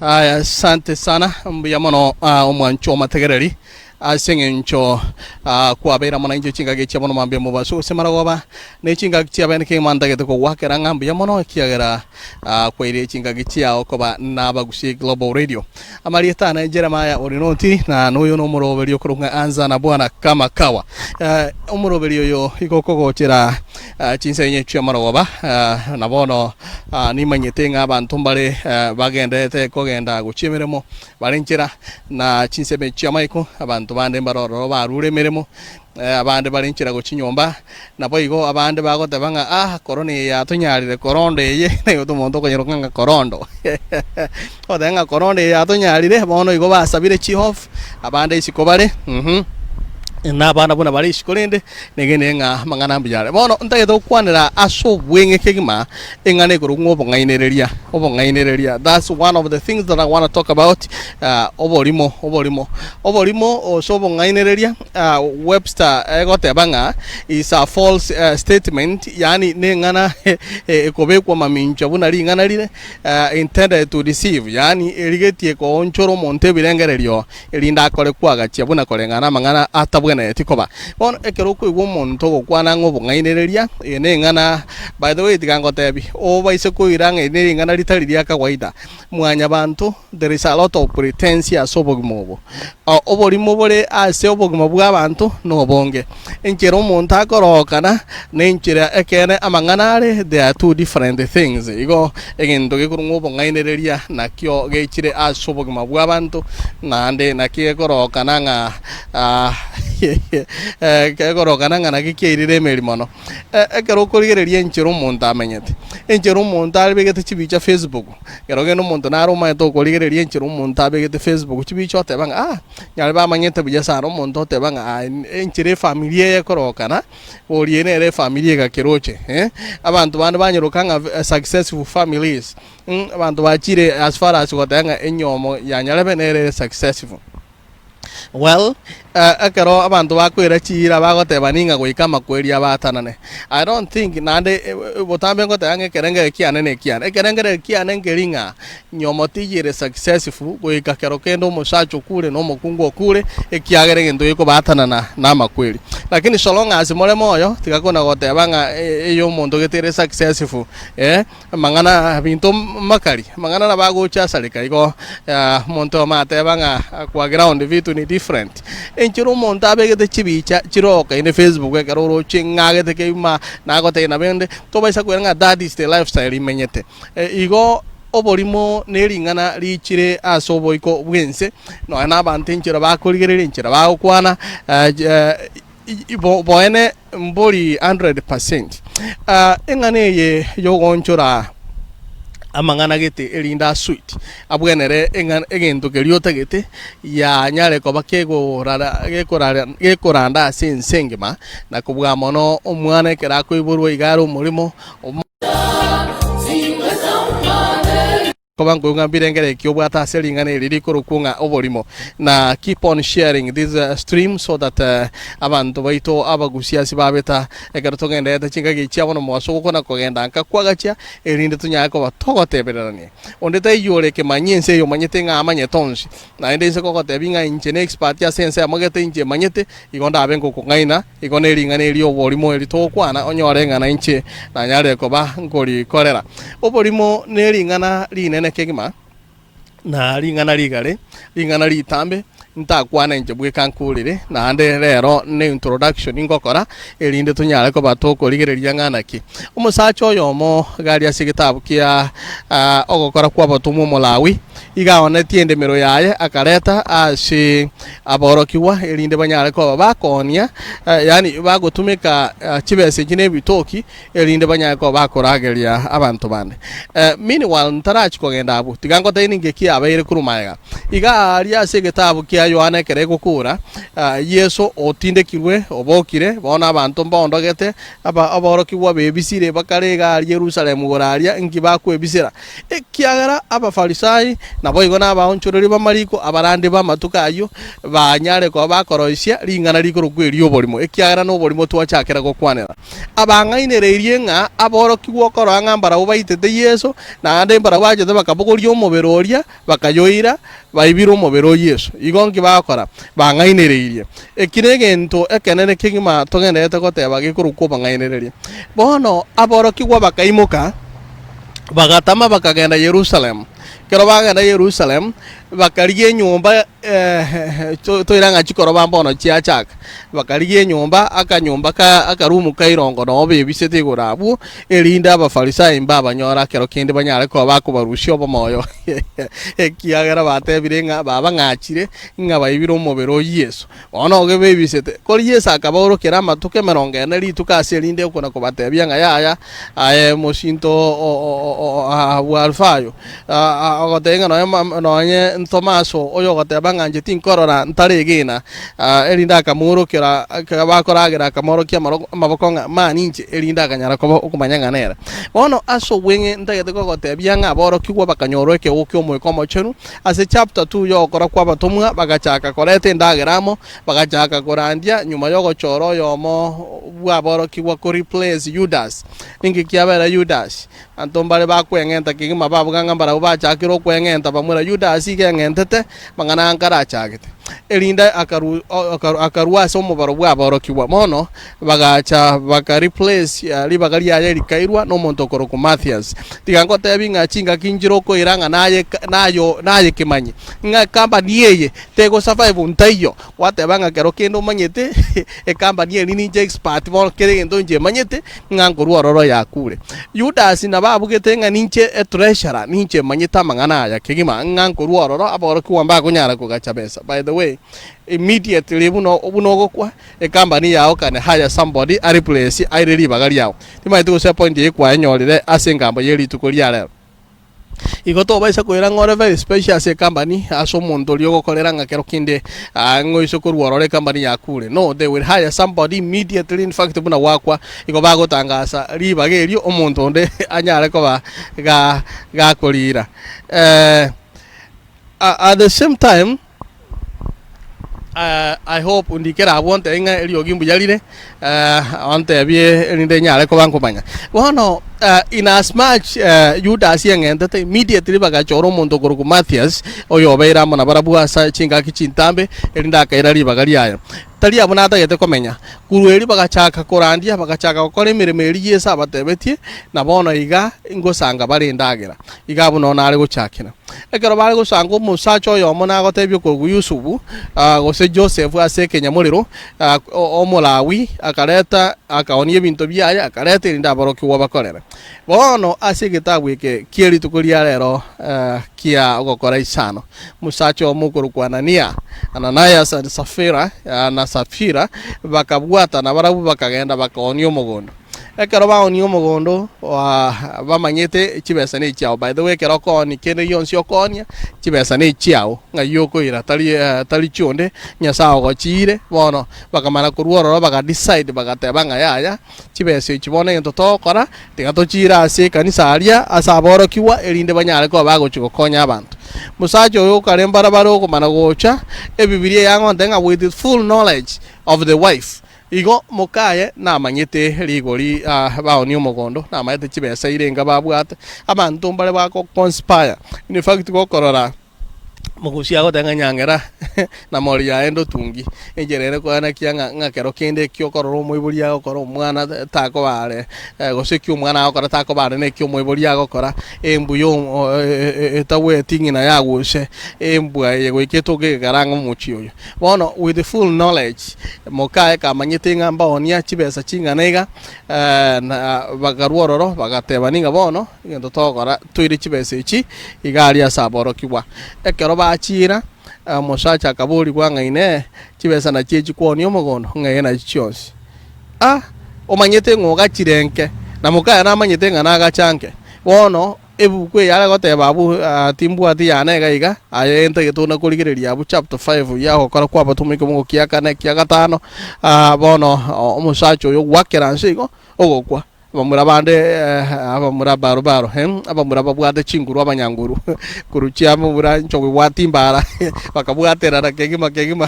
Aya asante sana, mbuya mono omwancho omotegereri ase eng'encho kwabeire amo nainche chingaki chia bono mambia mobaso gose marogoba, ne chingaki chia bene kegima ntagete kogwakera ng'a mbuya mono ekiagera kwaire chingaki chiao koba n'Abagusii Global Radio. Amarieta ane Jeremiah Orinoti na noyo nomoroberi okorokwa ng'a Anza na Bwana kama kawa. Omoroberi oyo igo okogochera Chinsa inye chi'amarogoba, na bono nimanyete ng'a abanto mbare bagendererete kogenda gochia emeremo bare nchera, na chinsemo chi'amaiko abanto bande mbare ororo barure emeremo, abande bare nchera gochia nyomba, naboigo abande bagoteba ng'a ah korona eye yatonyarire korondo eye, naigwete omonto okonyeroka ng'a korondo ogoteba ng'a korondo eye yatonyarire, bono igo basabire chihofu, abande isiko bare na abana buna bare isiko rende. Negene ng'a amang'ana mbuya are. Bono ntagete gokwanera ase obweng'e kegima eng'ana ekorokwa ng'a obong'ainereria, obong'ainereria. That's one of the things that I wanna talk about, oborimo, oborimo. Oborimo gose obong'ainereria, Webster egoteba ng'a is a false statement, yaani neng'ana ekobekwa mamincha buna ring'ana rire, intended to deceive, yaani erigetie koonchora omonto ebirengererio erinde akore kwagachia buna koreng'ana namang'ana atabwenereti koba. Bono ekero okoigwa omonto ogokwana ng'a obong'ainereria, eye neng'ana, by the way tiga ngotebi, obaise koira ng'a eri nering'ana ritari ria kawaida, mwanyabanto there is a lot of pretense ase obogima obo. Oborimo bore ase obogima bw'abanto nobonge. Enchera omonto akorokana na enchera ekeene amang'ana are, they are two different things. Igo egento gekorwa ng'a obong'ainereria nakio gechire ase obogima bw'abanto, naende naki gekorokana ng'a gekorokana ng'a naki kiairire emeri mono. Ekero okorigereria enchera omonto amenyete, enchera omonto abegete chibicha Facebook, ekero kende omonto nare omanyete okorigereria enchera omonto abegete Facebook chibicha oteba ng'a ah. Nyare bamanyete buya sana omonto oteba ng'a aye enchera efamiri eye ekorokana, boria eye nere efamiri egakeroche eh. Abanto bande banyeroka ng'a successful families, abanto bachire as far as goteba ng'a enyomo ya nyarebe nere ere successful. Well, ekero abanto bakoira chiira bagoteba ning'a goika amakweri abatanane, I don't think naende botambe ngoteba ng'a ekerengererio kiane nekiane. Ekerengererio kiane nkeri ng'a Nyomo tiyire successful goika kero kende omosacha okure na omokungu okure ekiagera egento gekobaatanana namakweri. Lakini so long as more moyo tiga kona goteba ng'a eye omonto gete ere successful eh amang'ana binto makari amang'ana nabo agocha asareka igo omonto oyomo ateba ng'a kwa ground vitu ni different. Enchera omonto abegete chibicha chirokaine Facebook ekero oroche ng'agete kegima nagotebia nabende tobaisa koira ng'a that is the lifestyle imenyete. Igo oborimo nering'ana riichire ase oboiko bw'ense, nonya nabanto enchera bakorigereria, enchera bagokwana, boene mbori hundred percent. Eng'ana eye yogoonchora amang'ana gete erinde asweet, abwenere egento keria otagete, yanyare koba kegorara gekorara gekoranda ase ense engima, na kobua mono omwana ekero akoiborwa iga are omorimo. Koba nkoigwa ng'a mbirengererio ki obwate ase ring'ana eri rikorokwo ng'a oborimo, na keep on sharing this stream so that abanto baito abagusia ase babeta ekero togendererete chingaki echi chiabo nomogaso gokona kogenda nka kwagachia erinde tonyare koba togotebererania. Onde taiyo ore ekemanyi ense eye omanyete ng'a amanyete onsi, naende inse kogotebia ng'a inche ne expert ase ensemo gete inche manyete, igo ndabe ngokong'aina. Igo nering'ana eri oborimo eri togokwana, onyore ng'a nainche nanyarire koba nkorikorera. Oborimo nering'ana rinene kegima, na ring'ana rigare, ring'ana ritambe, ntakwana inche bweka nkorire, naende rero ne introduction ngokora, erinde tonyare koba tokorigereria ng'a naki. Omosacha oyomo iga aria ase egetabu kia ogokora kw'abatomwa Omolawi, Iga aonetie endemero yaye, akareta ase aborokigwa, erinde banyare koba bakoonia, yaani bagotumeka chibesa echi na ebitoki, erinde banyare koba bakorageria abanto bande. Meanwhile, ntarachia kogenda abwo, tiga ngotebie ninki kiabeire korwa magega. Iga aria ase egetabu kia Yohana ekero egokura, Yeso otindekirwe, obokire, bono abanto mbaondogete, aba aborokigwa bebisire bakare iga aria Yerusalemu igoro aria, inki bakwebisera? Ekiagera Abafarisai. Naboigo nabaonchoreria b'amariko, abarandi b'amatuko ayio, banyare koba bakoroisia ring'ana rikorokwa eri'oborimo, ekiagera noborimo twachakera gokwanera. Abang'ainereirie ng'a aborokigwa okorora ng'a mbarabwo baitete Yeso, naende mbarabwo bachete bakabogoria omobere oria, bakayoira, baibire omobere o Yeso. Igo nki bagokora? Bang'ainereirie. Eki negento ekenene kegima togendererete goteba gekorokwa obong'ainereria. Bono aborokigwa bakaimoka, bagatama bakagenda Yerusalemu. Ekero bagenda Yerusalemu, bakarigia enyomba toire ng'a chikoroba mbono chiachaka, bakarigia enyomba, akanyomba ka akarumu ka irongo noo bebisete igoro abwo, erinde Abafarisai mbabanyore ekero kende banyare koba bakobarusia obomoyo, ekiagera batebire ng'a babang'achire ng'a baibire omobere o Yeso. Bono oge bebisete. Kori Yeso akabaorokera amatuko emerongo ene rituko ase erinde okona kobatebia ng'a yaya, aye mosinto bw'Alfayo, ogotebia ng'a nonye nonye Tomaso oyogoteba ng'a inche tinkorora ntaregena, erinde akamoorokera ekero bakoragera akamoorokia amaboko ng'a mani inche, erinde akanyara koba okomanya ng'a nere. Bono ase obweng'e ntagete kogotebia ng'a aborokigwa bakanyorwa ekeegwa ki'Omoika Omochenu, Ase chapter 2 y'ogokora kw'abatomwa bagachaka koreta endagera amo, bagachaka korandia nyuma y'ogochora oyomo bw'aborokigwa ko replace Yudas. Ninki kiabera Yudas? Abanto mbare bakweng'enta kegima babuga ng'a mbarabwo bachakire okweng'enta bamwera Yudas iga eng'entete amang'ana aya nkarachagete. Erinde akaru akarua ase omobaro bw'aborokigwa. Bono Bagacha baka replace ribaga riaye rikairwa nomonto okorokwa Mathias. Tiga ngotebi ng'a chingaki nchire okoira ng'a naye nayo naye kemanyi ng'a ecompany eye tego survive ntaiyo. Gwateba ng'a kero kende omanyete ecompany eri ninche expert bono kera egento inche manyete ng'a nkorwa ororo yakure. Judas nabo abugete ng'a ninche etreasurer ninche manyete amang'ana aya kegima ng'a nkorwa ororo aborokigwa mbakonyara kogacha besa. By the way immediately buna buna ogokwa Ecompany yao can hire somebody a replace aire ribaga riao. Timanyeti gose epoint eye kwaenyorire ase engambo ye rituko ria rero. Igo tobaisa koira ng'a ore very special ase ecompany ase omonto oria ogokorera ng'a kero kende ng'oise korwa ororo ecompany yakure. No, they will hire somebody immediately in fact buna gwakwa igo bagotangasa ribaga erio omonto onde anyare koba ga gakorira. At the same time. I hope ndikere abwo ontebie ng'a eriogi mbuya rire, ontebie erinde nyare koba nkomanya. Bono in as much Judas eng'entete, immediately bagachora omonto okorokwa Mathias, oyobeire amo nabarabwo ase chingaki chintambe, erinde akaira ribaga riaye. Tari abwo natagete komenya. Korwa erio bagachaka korandia, bagachaka gokora emeremo eria Yeso abatebetie, na bono iga ngosanga bare endagera. Iga abwo noo nare gochakera. Ekero bare gosanga omosacha oyomo nagotebia okorokwa Yusufu, gose Joseph ase ekenyamorero, Omolawi, akareta akaonia ebinto biaye, akareta erinde aborokigwa bakorere. Bono ase egetabu eke kie rituko ria rero kia ogokora isano, omosacha oyomo okorokwa Anania, Ananias and Safira, na Safira, bakabwatana barabwo bakagenda bakaonia omogondo. Ekero baoonia omogondo bamanyete chibesa nechiao. By the way ekero okoonia kende gionsi okoonia chibesa nechiao ng'ai okoira tari tari chionde Nyasaye ogochiire bono bakamana korwa ororo baga decide bagateba ng'a yaya chibesa echi bono egento togokora tiga tochiire ase ekanisa aria ase aborokigwa erinde banyare koba bagochia gokonya abanto. Mosacha oyo okare mbarabare okomana gocha ebibiria eyagontebia ng'a with full knowledge of the wife Igo mokaye namanyete rigori baonie omogondo, namanyete chibesa irenga babwate, abanto mbare bako conspire. In fact gokorora mogusia agoteba ng'a nyang'era na mori yaye ndotungi, enchera ere koenekia ng'a ng'a kero kende ekio okorora omoibori agokora omwana takoba are gose ekio omwana agokora takoba are na ekio omoibori agokora, embuya etagweti ng'ina yaguse, embwa eye goika etoke egekara ang'e omochie oyo. Bono with full knowledge, mokaye kamanyete ng'a mbaonia chibesa ching'ana iga, na bakarua ororo bagatebani ng'a bono egento togokora toire chibesa echi iga aria ase aborokigwa. Ekero bachiira, omosacha akaborigwa ng'a inee, chibesa nachio echi kwaonia omogondo? Ng'a ee nachio chionsi. Ah! Omanyete ng'a ogachire nke, na mokaye namanyete ng'a nagacha nke. Bono. Ebuku eye are goteba abwo, Timbwati yane iga iga, aye ntagete ona korigereria abwo chapter 5 ya ogokora kw'abatomwa ekemogo kia kane ekia gatano, bono omosacha oyo ogwakera nse igo, ogokwa. Abamura bande abamura barobaro, abamura babwate chinguru abanyanguru, korwa chiamomura nchogu bwate imbara, bakabwaterana kegima kegima,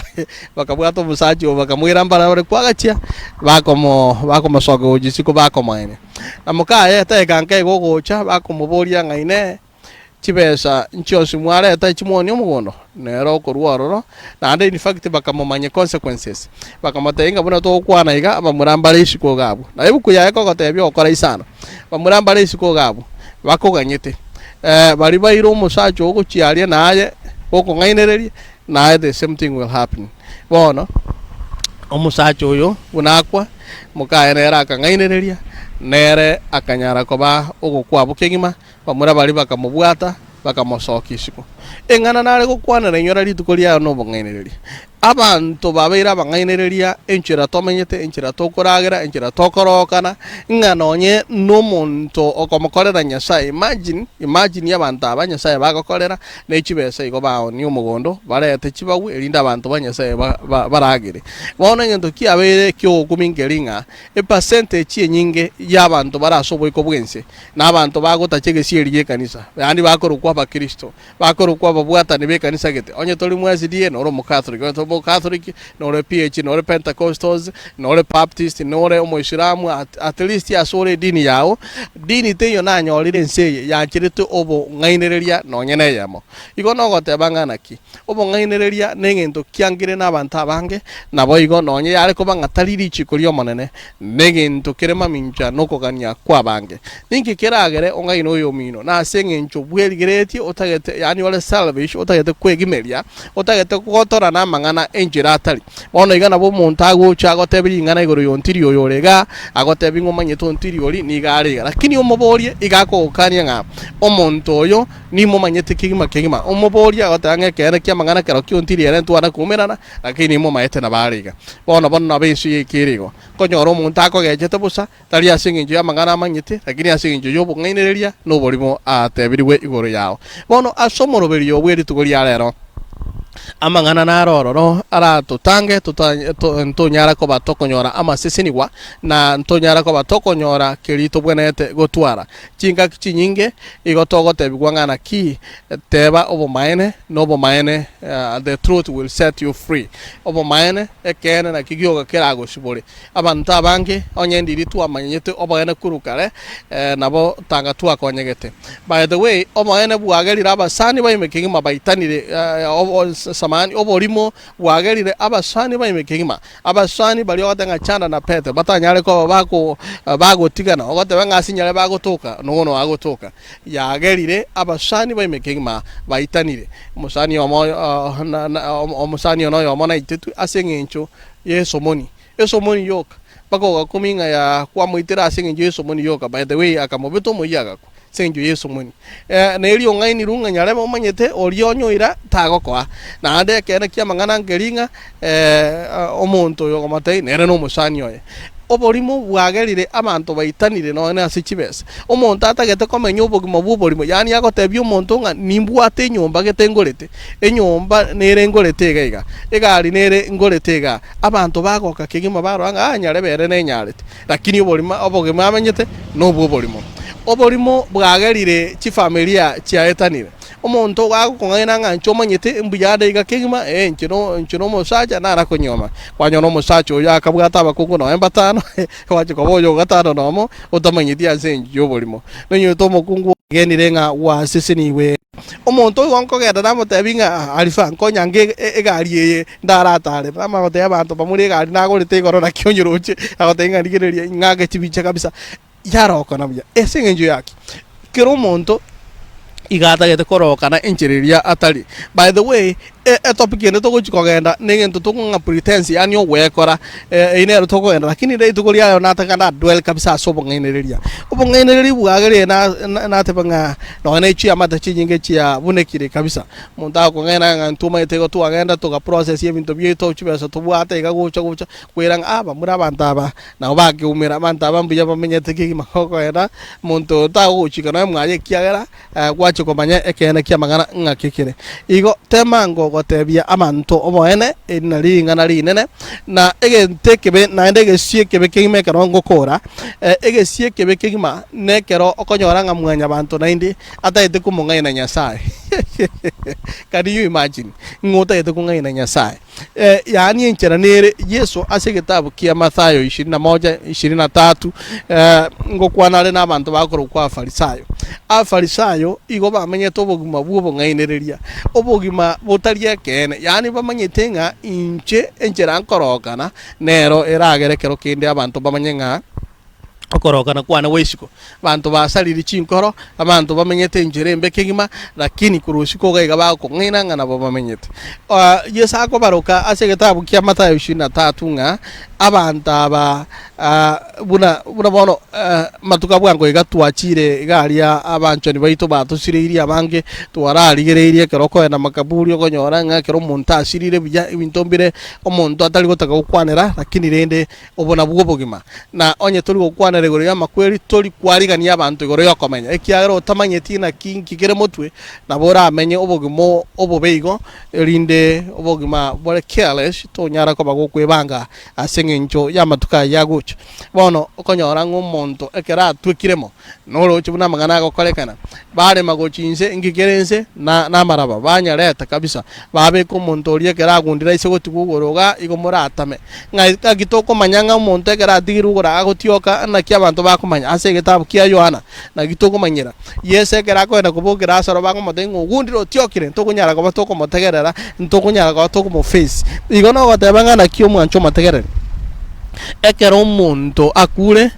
bakabwata omosacha obo bakamoira mbarabare kwagachia, bakomo bakomosokia gochia isiko bakomoenia. Na mokaye tageka nka igo ogocha, bakomoboria ng'a inee, chibesa nchionsi mwareta echimwonie omogondo? Nere okorua ororo, naende in fact bakamomanyia consequences, bakamotebia ng'a buna togokwana iga, abamura mbare isiko iga abwo. Na ebuku yaye ekogotebia ogokora isano, bamura mbare isiko iga abwo, bakoganyete, baria baire omosacha oo gochia aria naye gokong'ainereria, naye the same thing will happen. Bono, omosacha oyo buna akwa, mokaye nere akang'ainereria, nere akanyara koba ogokwa abwo kegima, Bamura baria bakamobwata, bakamosokia isiko. Eng'ana nare gokwanera inyora rituko riaye nobong'ainereria. Abanto babeire abang'ainereria enchera tomenyete, enchera tokoragera, enchera tokorokana, ng'a nonye nomonto okomokorera Nyasae. Imagine, imagine abanto aba Nyasae bagokorera ne chibesa igo baonie omogondo, barete chibagwe erinde abanto ba Nyasae ba- ba- baragere. Bono egento kiabeire ekiogokumia nkeri ng'a, epercentage enyinge y'abanto bare ase oboiko bw'ense, na abanto bagotacha egesieri gi'ekanisa, yaani bakorokwa Abakristo, bakorokwa ababwatani b'ekanisa gete. Onye tori mwa SDA, nore Omocatholic, onye tori Omocatholic, nore PAG, nore Pentecostals, nore Baptist, nore Omoislamu, at, at least ase ore edini yao, dini teiyo nanyorire ense eye yancherete obong'ainereria nonye neyemo. Igo nogoteba ng'a naki? Obong'ainereria negento kiangire nabanto abange, naboigo nonye yare koba ng'a tari richiko ri'Omonene, Negento kere mamincha nokogania kw'abange. Ninki keragere ong'aine oyomino? Nase engencho bwerigereretie otagete, yaani ore selfish, otagete kwegimeria, otagete gotorana amang'ana enchera atari. Bono iga nabo omonto agocha agotebie ring'ana igoro y'ontiri oyo ore igaa, agotebie ng'a omanyete ontiri oria nigo are iga. Lakini omoborie iga akogokania ng'a omonto oyo nimomanyete kegima kegima. Omoborie agoteba ng'a ekeene ki'amang'ana kero ki'ontiri ere ntwana koumerana, lakini nimomaete nabo are iga. Bono bono nabo ense yaikire igo, nkonyora omonto akogechete bosa, tari ase engencho y'amang'ana amanyete, lakini ase engencho y'obong'ainereria na oborimo ateberigwe igoro yao. Bono ase omoroberio bwe rituko ria rero, amang'ana naro ororo aratotange ntonyara koba tokonyora amasesenigwa, na ntonyara koba tokonyora keria tobwenerete gotwara. Chingaki chinyinge igo togotebigwa ng'a naki, teba obomaene, na obomaene, the truth will set you free. Obomaene, ekeene naki gioka keragosibore. Abanto abange onye ndiri twamanyete oboene korwa kare, nabo tanga twakonyegete. By the way, oboene bwagerire abasani baime kegima baitanire, samahani, oborimo bwagerire abasani baime kegima. Abasani baria ogoteba ng'a chanda na pete batanyare koba bako bagotigana, ogoteba ng'a ase inyare bagotoka, nogo no agotoka. Yagerire abasani baime kegima baitanire. Omosani omo omosani one oyomo naitetwe ase eng'encho y'esomoni, esomoni yoka, mpaka ogakumia ng'a yaa kwamoitera ase eng'encho y'esomoni yoka, by the way akamobeta omoyio agakwa. Ase engencho y'esomoni. Na erio ong'ainirwe ng'a nyarebe omanyete oria onyoira tagokoa. Naende ekeene ki'amang'ana nkeri ng'a omonto oyo okomotebia nere nomosani oye. Oborimo bwagerire abanto baitanire nonya ase chibesa. Omonto atagete komenya obogima bw'oborimo, yaani agotebia omonto ng'a nimbwate enyomba gete ngorete, enyomba nere ngorete iga iga, egari nere ngorete igaa. Abanto bagoka kegima barora ng'a nyarebe ere nenyarete. Lakini oborimo obogima amenyete nobw'oborimo. Oborimo bwagerire chifamilia chiaetanire. Omonto gagokong'aina ng'a inche omanyete mbuya ande iga kegima, ee inche no inche nomosacha nara konyuoma. Kwanyora omosacha oyo akabwata abakungu nonya mbatano, gwachia koba oyo ogatano nomo otamanyeti ase enchera y'oborimo. Nonyorete omokungu oegenire ng'a gwasesenigwe. Omonto oyo nkogenda namotebie ng'a Alifa nkonyange egari eye ndaratare. Namanya gotebia abanto mbamore egari nagorete igoro naki onyoroche, agotebia ng'a rigereria ng'ake chibicha kabisa, yarokana buya. Ase eng'encho yaki? Kera omonto iga atagete korokana enchera eria atari. By the way, etopic ende togochi kogenda na egento tokong'a pretense yaani ogwekora, eyio nero tokogenda lakini rituko riaye nataka na dwell kabisa ase obong'ainereria. Obong'ainereria bwagerire na nateba ng'a nonya ne chiamate chinyinge chiabunekire kabisa. Omonto agokong'aina ng'a intwe omanyete igo twagenda toga process ebinto biaito chibesa tobwate iga gocha gocha, koira ng'a ah bamura abanto aba nabo bakeumera, abanto aba mbuya bamenyete kegima gokogenda, omonto oyo tagogochika nonya mwaye ekiagera gwachia komanya ekeene ki'amang'ana ng'aki kere. Igo temango. gotebia abanto oboene, eri nario ring'ana rinene, na egento ekebe naende egesio ekebe kegima ekero ngokora, egesio ekebe kegima nekero okonyora ng'a mwanyabanto naende atagete komong'aina Nyasae. Can you imagine? Ng'a otagete kong'aina Nyasae. Yaani enchera nere Yeso ase egetabu kia Mathayo ishirini na moja, ishirini na tatu, ngokwana are nabanto bakorokwa Abafarisayo. Abafarisayo igo bamenyete obogima bw'obong'ainereria, obogima botari ekeene, yaani bamanyete ng'a inche enchera nkorokana nero eragere ekero kende abanto bamanye ng'a okorokana kwane gwa isiko. Abanto basaririe chinkoro, abanto bamenyete enchera embe kegima, lakini korwa isiko iga iga bagokong'aina ng'a nabo bamenyete. Yeso akobaroka ase egetabu kia Mathayo ishirini na tatu ng'a abanto aba buna buna bono amatuko a bwango iga twachire iga aria abanchani baito batosireirie abange, twararigereirie ekero okoenda makaburi okonyora ng'a ekero omonto asirire buya ebinto mbire omonto atari gotaka gokwanera, lakini rende Obo nabwo obogima. Na onye tori gokwanera igoro y'amakweri, tori kwarigania abanto igoro y'okomenya, ekiagera otamanyeti naki inki kere motwe, nabo oramenye obogima obobe igo, erinde obogima bore careless tonyara koba gokwebanga ase engencho y'amatuko ayio agocha. Bono okonyora ng'a omonto ekero atwekiremo, Noroche buna amang'ana agokorekana, barema gochia inse, inki kere inse? Na namaraba, banyareta kabisa, babeka omonto oria ekero agundire aise gotigwa igoro iga, igo moratame. Ng'a ngaki tokomanya ng'a omonto ekero atigirwe igoro agotioka, naki abanto bakomanya? Ase egetabu kia Yohana, naki tokomanyera. Yeso ekero akoenda kobokera Lazaro bakomotebia ng'a ogundire otiokire, ntokonyara koba tokomotegerera, ntokonyara koba tokomoface. Igo nogoteba ng'a naki omwancha omotegerere? Ekero omonto akure,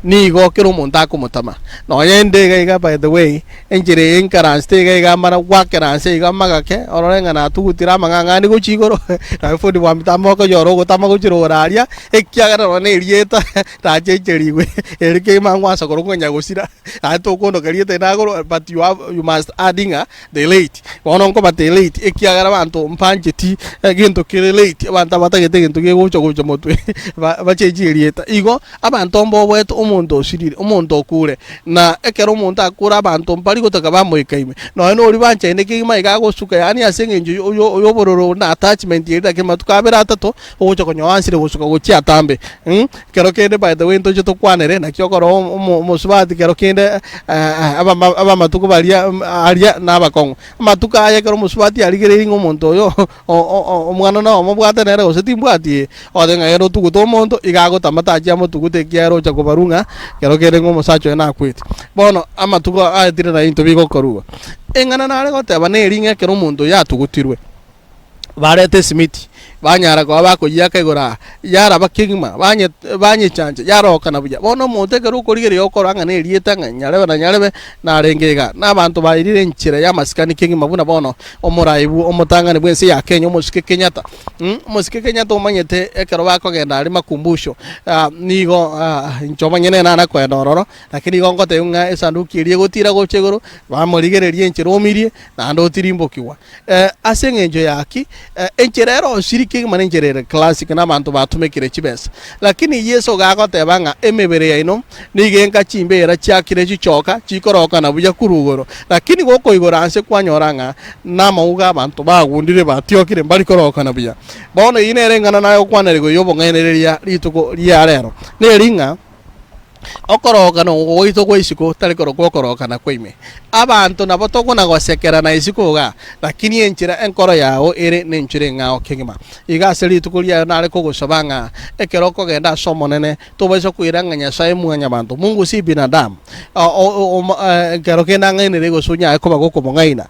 Nigo kera omonto akomotama. Nonya inde iga iga by the way, enchera eye nkaransete iga iga mara gwakera nse iga magake, orore ng'a natugutire amang'ang'ani gochia igoro, naye fundi bwa mitambo okonyora ogotama gochia rogoro aria, ekiagera nonye na erieta nachencherigwe, eri kegima ngwansa korwa konya gosira, naye tokondoka erieta eri nagoro but you have you must add ng'a the late. Bono nkoba the late ekiagera abanto mbancheti egento kere late, abanto abatagete egento gegocha gocha motwe ba bachenchie erieta. Igo. Abanto mboboete omonto osirire, omonto okure, na ekero omonto akure abanto mbari gotaka bamoika ime. Nonya noria banchaine kegima iga agosuka, yaani ase eng'encho y'obororo na attachment eria lakini matuko abere atato ogocha konyoa ansire gosuka gochia atambe mh. Kero kende by the way ntoche tokwanere naki okora omosubati kero kende abamatuko baria aria nabakong'u. Amatuko aya ekero omosubati arigereirie ng'a omonto oyo omwana nao omobwate nere gose timbwati ee, ogoteba ng'a ere otugute omonto, iga agotama tachia amotugute ekiagera ocha kobarwa ng'a ekero kende ng'a omosacha oye nakwete. Bono amatuko aetire na ebinto bigokorwa. Eng'ana nare goteba neri ng'a ekero omonto oyo atugutirwe, bareta esimiti, banyara koba bakoyiaka igoro aa, yaraba kegima, banye banyechancha, yarokana buya. Bono omonto ekero okorigereria okorora ng'a nerieta ng'a nyarebe na nyarebe narenge igaa. Na abanto bairire enchera y'amasikani kegima buna bono omorai bwo omotang'ani bw'ense ya Kenya omosike Kenyatta, omosike Kenyatta omanyete ekero bakogenda aria makumbusho nigo inche omonyene nana koenda ororo, lakini igo ngotebiwa ng'a esanduki eria egotira gocha igoro, bamorigereria enchera omirie, naende otirimbokigwa. Ase eng'encho ya ki? Enchera ere osiri kegima nenchera ere classic na abanto batumekire chibesa. Lakini Yeso iga agoteba ng'a emebere yaino nigo enka chimbeera chiakire chichoka chikorokana buya korwa igoro. Lakini gokoigora nse kwanyora ng'a namauga abanto bagundire batiokire mbari korokana buya. Bono eyio nere eng'ana naye gokwanera igoro y'obong'ainereria rituko ria rero. Neri ng'a Okorokana oko gwaito gwa isiko tari korokwa okorokana kwa ime. Abanto nabo tokona gosekerana isiko iga, lakini enchera enkoro yao ere nenchera eng'ao kegima. Iga ase rituko riaye nare kogosaba ng'a ekero okogenda ase Omonene, tobaisa koira ng'a Nyasae mwanyabanto, Mungu si binadamu. Ekero kende ang'ainere gose onyare koba gokomong'aina.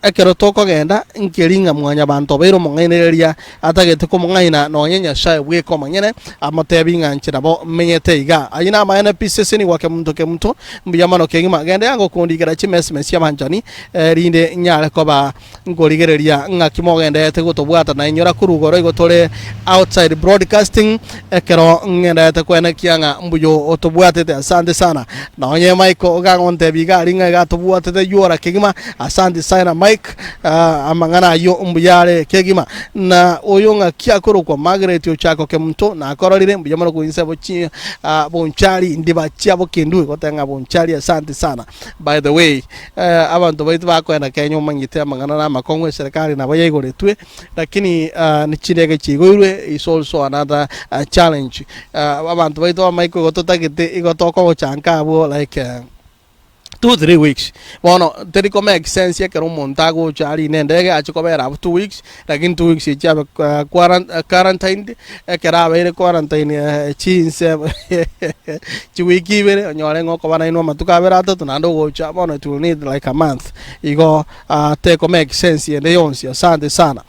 Ekero tokogenda, nkeri ng'a mwanyabanto obeire omong'ainereria Atagete komong'aina nonya Nyasae bweka omonyene, amotebi ng'a inche nabo menyete iga. Ayio namaene pi sesenigwa kemunto kemunto, mbuya mono kegima. Genda yango kondikera chimesime chi'abanchani, erinde nyare koba nkorigereria ng'aki mogendererete gotobwata na inyora korwa igoro igo tore outside broadcasting, ekero ng'endererete koenekia ng'a mbuya otobwatete. Asante sana. Nonye Michael iga agontebia iga aria ng'a iga atobwatete yora kegima, asante sana Mike. Amang'ana ayio mbuya are kegima. Na oyo ng'aki akorokwa Margaret Ochako Kemunto nakororire mbuya mono koinse Bonchari. Chindiba chia bokendu goteba ng'a Bonchari asante sana. By the way, abanto baito bakoenda Kenya omanyete amang'ana na amakong'u eserekari nabo yaigoretwe lakini chindege chiigoirwe is also another challenge. Abanto baito bamaiko igo totagete igo tokogochanka abwo like 2-3 weeks. Bono teri ko make sense ekero omonto agocha arine endege ache kobera abwo 2 weeks, lakini 2 weeks echi abe quarantined, ekero abeire quarantine chinse chiwiki ibere onyore ng'a okoba nainwe amatuko abere atato naende ogocha bono it will need like a month. Igo teko make sense ende yonsi. Asante sana.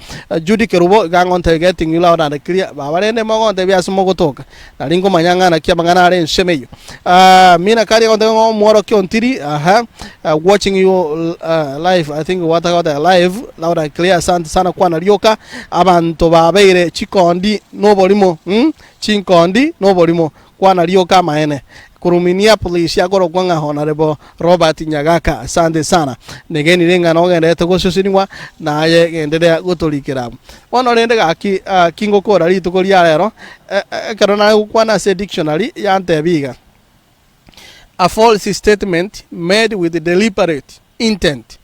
Judy Kerubo iga ngontebi getting you loud and clear, baba rende mogontebia ase mogotoka. Nari nkomanya ng'a naki amang'ana are ensemo eyio. Ah, Mina Karia agontebia ng'a omworokia ontiri, aha, ah, watching you uh, live, I think gwataka live, loud and clear, asante sana kwana rioka, abanto babeire chikondi noborimo, mm? Chinkondi noborimo, kwana rioka amaene. Korwa Minneapolis akorokwa ng'a Honorable Robert Nyagaka, asante sana. Negenire ng'a nogenderete gosesenigwa, naye genderea gotorikera abwo. Bono rende gaki, ah, kingokora rituko ria rero, Ekero nare gokwana ase dictionary yantebia iga, A false statement made with deliberate intent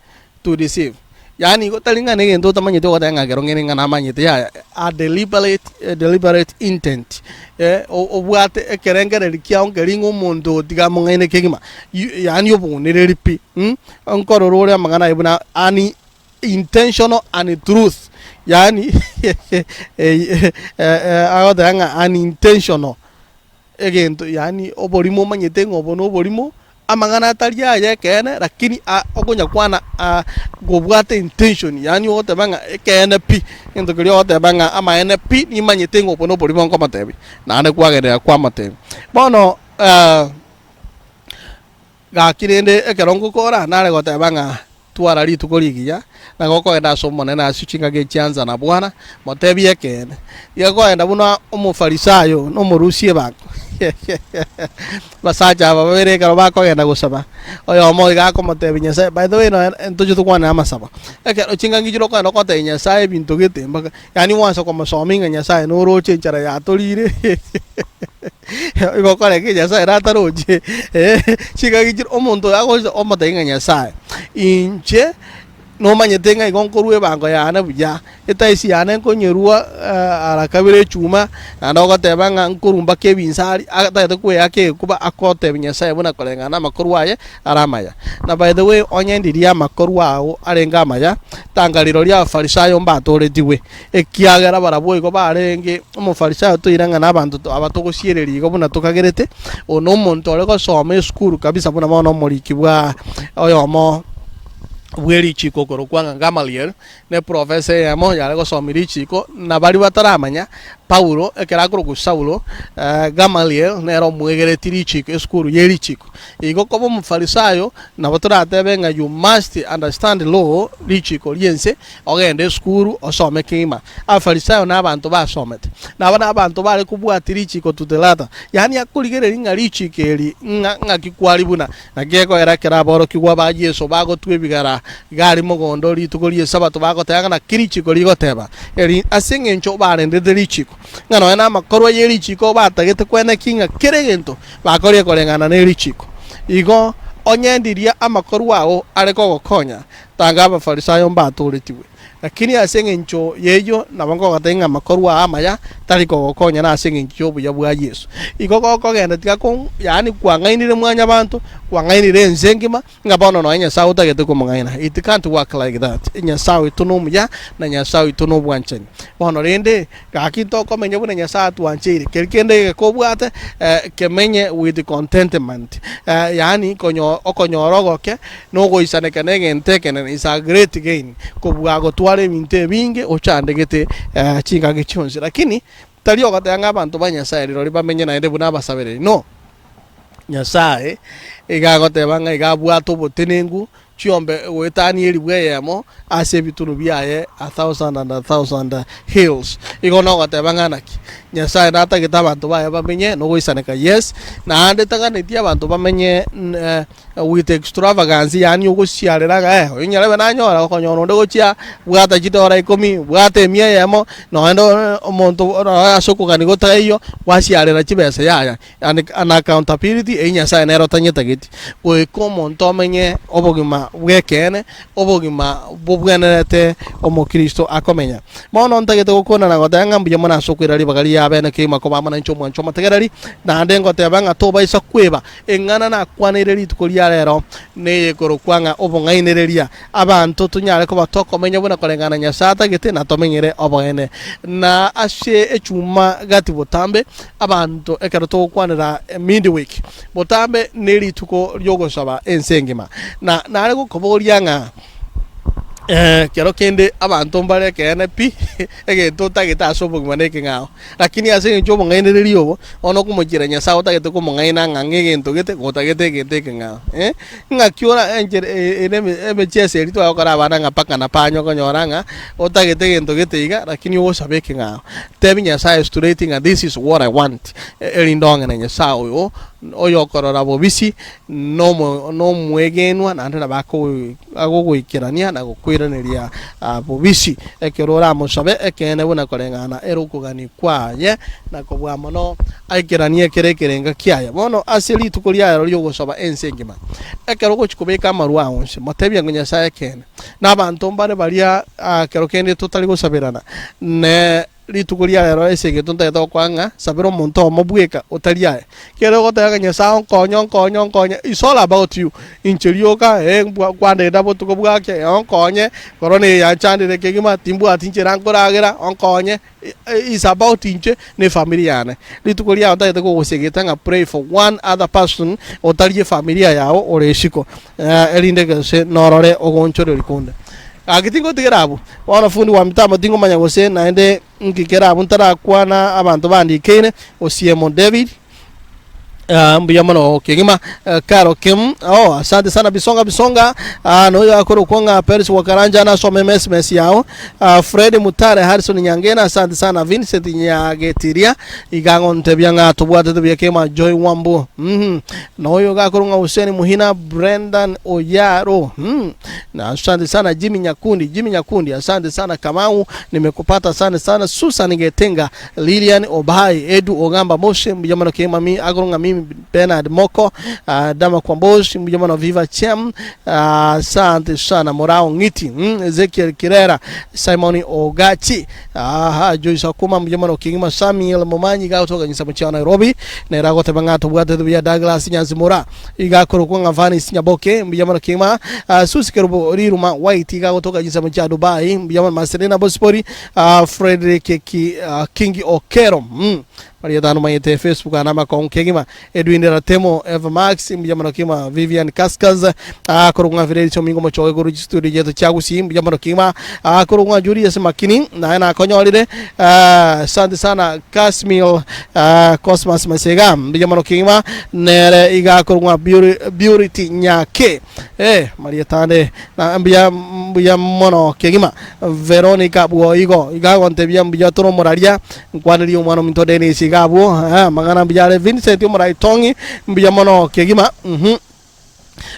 to deceive. Yaani igo tari ng'a negento otamanyeti ogoteba ng'a ekero ng'ere ng'a namanyete yaya, a deliberate, a deliberate intent eh, obwate ekerengereri kiao nkeri ng'a omonto oyo tiga among'aine kegima, yaani obong'unereri pi, mh, nkorora ore amang'ana aye buna ani intentional untruth, yaani agoteba ng'a unintentional egento yaani oborimo omanyete ng'a obo noborimo, amang'ana atari aya ekeene lakini okonyakwana kobwate intention yaani ogoteba ng'a ekeene pi, egento keria ogoteba ng'a amaene pi nimanyete ng'a obo noborimo nkomotebia, naende kwagenderera kwamotebia. Bono Gaki rende ekero ngokora, nare goteba ng'a twara rituko rigiya, na gokogenda ase Omonene ase chingaki echiansa na bwana, motebie ekeene. Iga kogenda buna Omofarisayo na omorusia ebango. Abasacha aba babere ekero bakogenda gosaba, oyomo iga akomotebia Nyasae, by the way nonya ntoche tokwane amasabo, ekero chingaki chire okogenda okotebia Nyasae ebinto gete mpaka yaani gwansa komosomia ng'a Nyasae noroche enchara yatorire. Igo okore ki Nyasae nataroche? Chingaki chire omonto oyo agocha omotebia ng'a Nyasae, inche nomanyete ng'a igo nkorua ebango yane buya, etaisi yane nkonyerua ara kabere echuma, naende ogoteba ng'a nkorua mpaka ebinsari, atagete koeyaka egekuba akotebia Nyasae buna koreng'ana na amakorwa aye are amaya. Na by the way onye ndiria amakorwa ao arenge amaya, tanga rirorio Abafarisayo mbatoretigwe. Ekiagera barabwo igo barenge Omofarisayo toire ng'a nabanto aba togosiereria igo buna tokagerete, oyo nomonto ore gosoma esukuru kabisa buna bono omoriki bwa oyomo bwe richiko okorokwa ng'a Gamaliel, ne professor eyemo yare gosomia richiko, na baria bataramanya Paulo ekero akorokwa Saulo, Gamaliel nere omwegereti richiko esukuru ye richiko. Igo koba Omofarisayo nabo toratebe ng'a you must understand law, richiko ri'ense, Ogende esukuru osome kegima. Abafarisayo na abanto basomete, na aba nabanto bare kobwatia richiko to the letter, yaani akorigereria ng'a richiko eri ng'a ng'aki kwari buna. Naki gekoera ekero aborokigwa ba Yeso bagotwa ebigara iga aria mogondo rituko ri'Esabato bagoteba ng'a naki richiko rigoteba eri ase engencho barendete richiko, ng'a nonya namakorwa ye richiko batagete kweneki ng'a kera egento bakorire koreng'ana ne richiko. Igo onye ndiria amakorwa ao are kogokonya, Tanga Abafarisayo mbatooretigwe, lakini ase engencho y'eyio nabo nkogotebia ng'a amakorwa aa amaya tari kogokonya nase engencho y'obuya bwa Yeso. Igo gokogenda tiga ko yaani kwang'ainire mwanyabanto, kwang'ainire ense engima, ng'a bono nonya Nyasae otagete komong'aina. It can't work like that. Nyasae oito nomuya, na Nyasae oito nobwanchani. Bono rende, gaki ntokomenya buna Nyasae atwancheire, keri kende egeka obwate, kemenye with contentment, yaani konyo okonyora ogoke, Nogoisaneka negento ekenene is a great gain kobua gotwara ebinto ebinge ochandegete chingaki chionsi. Lakini tari ogoteba ng'a abanto ba Nyasae rirorio bamenye naende buna abasabereri no. Nyasae iga agoteba ng'a iga abwate obotenenku chiombe goetania elifu eyemo ase ebitunu biaye a thousand and a thousand hills. Igo nogoteba ng'a naki? Nyasae natagete abanto baye bamenye nogoisaneka, yes, naende taganeti abanto bamenye with extravagance yaani ogosiarera ng'a eh, oyo nyarebe nanyora, okonyora onde gochia bwata chidora ikomi, bwata emia eyemo, noende omonto nonye ase okogania gotaiyo, gwasiarera chibesa yaya. And an accountability eyio Nyasaye nere otanyetageti, goika omonto omenye obogima bw'ekeene, obogima bobwenerete omokristo akomenya. Bono ntagete gokwana na goteba ng'a mbuya mono ase okoira ribaga riria abene kegima koba amo nainche omwancho omotegereri, naende ngoteba ng'a tobaisa kweba eng'ana nakwaneire rituko ria rero, neyekorokwa ng'a obong'ainereria. Abanto tonyare koba tokomenya buna koreng'ana Nyasae atagete na tomenyere oboene. Na ase echuma gati botambe, abanto ekero togokwanera midweek, botambe nerituko ri'ogosaba ense engima. Na nare gokoboria ng'a ekero kende abanto mbare ekeene pi, egento otagete ase obogima nekeng'ao. Lakini ase engencho y'obong'ainereria obo, bono okomochiera Nyasae otagete komong'aina ng'a ng'a egento gete, gotagete egento ekeng'ao. Eh, ng'aki ora enchera ere emechieso eria twagokora abana ng'a paka na panya okonyora ng'a otagete egento gete iga, lakini ogosaba ekeng'ao. Tebi Nyasae straight ng'a this is what I want, erinde ong'e na Nyasae oyo, oyokorora bobisi, nomo nomwegenwa naende nabo akoi agogoikerania na gokoiraneria bobisi, ekero oramosabe ekeene buna koreng'ana ere okogania kwaye, na kobua mono aikeranie kera ekerenga kiaye. Bono ase rituko riaye ri'ogosaba ense engima, ekero ogochia kobeka amarwa ao onsi, motebie ng'a Nyasae ekeene, na abanto mbare baria ekero kende totari gosaberana, ne. Rituko ria rero ase egento ntagete gokoa ng'a sabera omonto oyomo bweka otari aye. Ekero ogoteba ng'a Nyasae onkonye onkonye onkonye, it's all about you, inche rioka eh mbwa kwandenda botuko bwake eh onkonye, korona eye yanchandire kegima timbwati nchera nkoragera onkonye, it's about inche na efamiri yane. Rituko riao ntagete kogosegeta ng'a pray for one other person otari efamilia yao ore isiko, erinde gose norore ogoonchoreria konde. Gaki tingotigera abwo. Bono fundi wa mitambo tingomanya gose naende nki kere abwo ntarakwana abanto bandikeire, Osiemo David, Ah, mbuya mono kegima Eh, Caro Kim oh, asante sana Bisonga Bisonga ah, noyo akorokwa ng'a Peris Wakaranja nasome message yao ah, Fred Mutare Harrison Nyangena asante sana Vincent Nyagetiria iga agontebia ng'a tobwatete buya kegima Joy Wambu mm noyo gakorwa ng'a Hussein Muhina Brendan Oyaro mm Na asante sana Jimmy Nyakundi, Jimmy Nyakundi, asante sana Kamau, nimekupata asante sana Susan Getenga, Lilian Obai, Edu Ogamba Mose, mbuya mono Kemami, Agoronga mimi Bernard Moko, uh, Dama Kwambosi, mbuya mono Viva Chem, asante sana Morao Ng'iti, mm, Ezekiel Kirera, Simon Ogachi, aha, Joyce Akuma, mbuya mono Kingima Samuel Momanyi, gagotoka nyisa chia Nairobi, nere agoteba ng'a tobwate buya Douglas Nyanzimura, Iga akorokwa ng'a Vanis Nyaboke, mbuya mono kegima. Ah, Susi Kerubo Riruma White iga agotoka chinsemo chia Dubai, mbuya mono Marcelina Bosibori, ah, Frederick Ki, ah, Kingi Okero. Mm. Marieta nomanyete Facebook ana amakong'u kegima. Edwin Ratemo, Eva Max, mbuya mono kegima. Vivian Kaskas, ah, akorokwa ng'a Fidelis Omingo Mochoge korwa chistudio chiaito chia Gusii, mbuya mono kegima. Ah, akorokwa ng'a Julius Makini, naye nakonyorire. Ah, asante sana Casmil ah, Cosmas Masega, mbuya mono kegima. Nere iga akorokwa Beauty, Beauty Nyake. Eh, marieta ande na mbuya mbuya mono kegima. Veronica Bwoigo iga agontebia mbuya tore omoraria nkwanerie omwana ominto Dennis iga abwo eh, amang'ana mbuya are Vincent omoraitongi mbuya mono kegima mhm.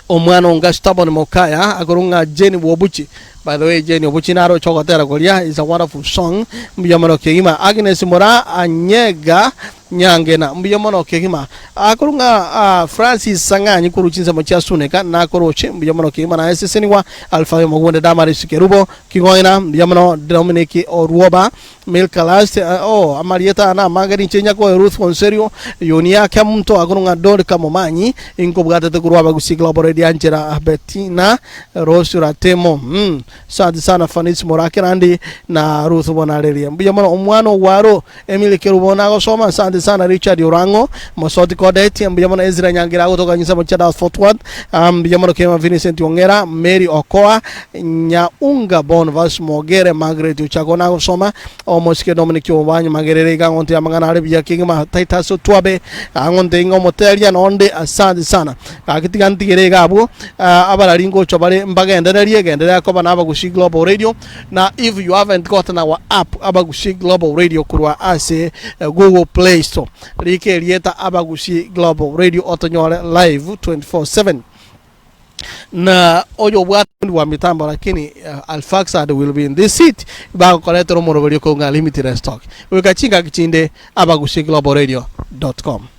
Omwana onga stubborn mokaya akorokwa ng'a Jane Bwobuchi by the way Jane Obuchi naroche ogotera koria is a wonderful song mbuya mono kegima Agnes Moraa Anyega Nyangena mbuya mono kegima akorokwa ng'a Francis Sang'anyi korwa chinsemo chia Suneka nakoroche mbuya mono kegima naye Sesenigwa Alfayo Mogunde Damaris Kerubo Kigoina mbuya mono Dominic Orwoba Milka Last, oh, amarieta aya namange ninche nyakoe Ruth Onserio, Yunia Kemunto, akorwa ng'a Dorika Momanyi, inkobwatete korwa Abagusii Global Radio Angela Bettina, Rose Ratemo, mm, asante sana Fanis Morake nandi na Ruth Bonareria. Mbuya mono omwana ogwaro Emily Kerubo nagosoma, asante sana. sana Richard Orang'o, Mosoti Kodeti, mbuya mono Ezra Nyangira agotoka chinsemo chia Dallas Fort Worth, ah, mbuya mono kegima Vincent Ong'era, Mary Okoa, Nyaunga Bonvas Mogere, Margaret Ochako nagosoma, Omosike Dominic Obanyi Magerere iga ng'onte amang'ana are buya kegima Titus Otwabe ang'onte ing'a omoteria nonde asante sana. Gaki tiga ntigere iga abwo ah, abarari ngochwa bare mbagendererie genderea koba na Abagusi Global Radio na if you haven't gotten our app Abagusi Global Radio korwa ase eh, Google Play Store rika erieta Abagusi Global Radio otonyore live 24/7 na oyo obwate wa mitambo lakini uh, Alfaxad will be in this seat bagokoretera omoroberio kong'a limited stock goika chingaki chinde abagusi global radio com.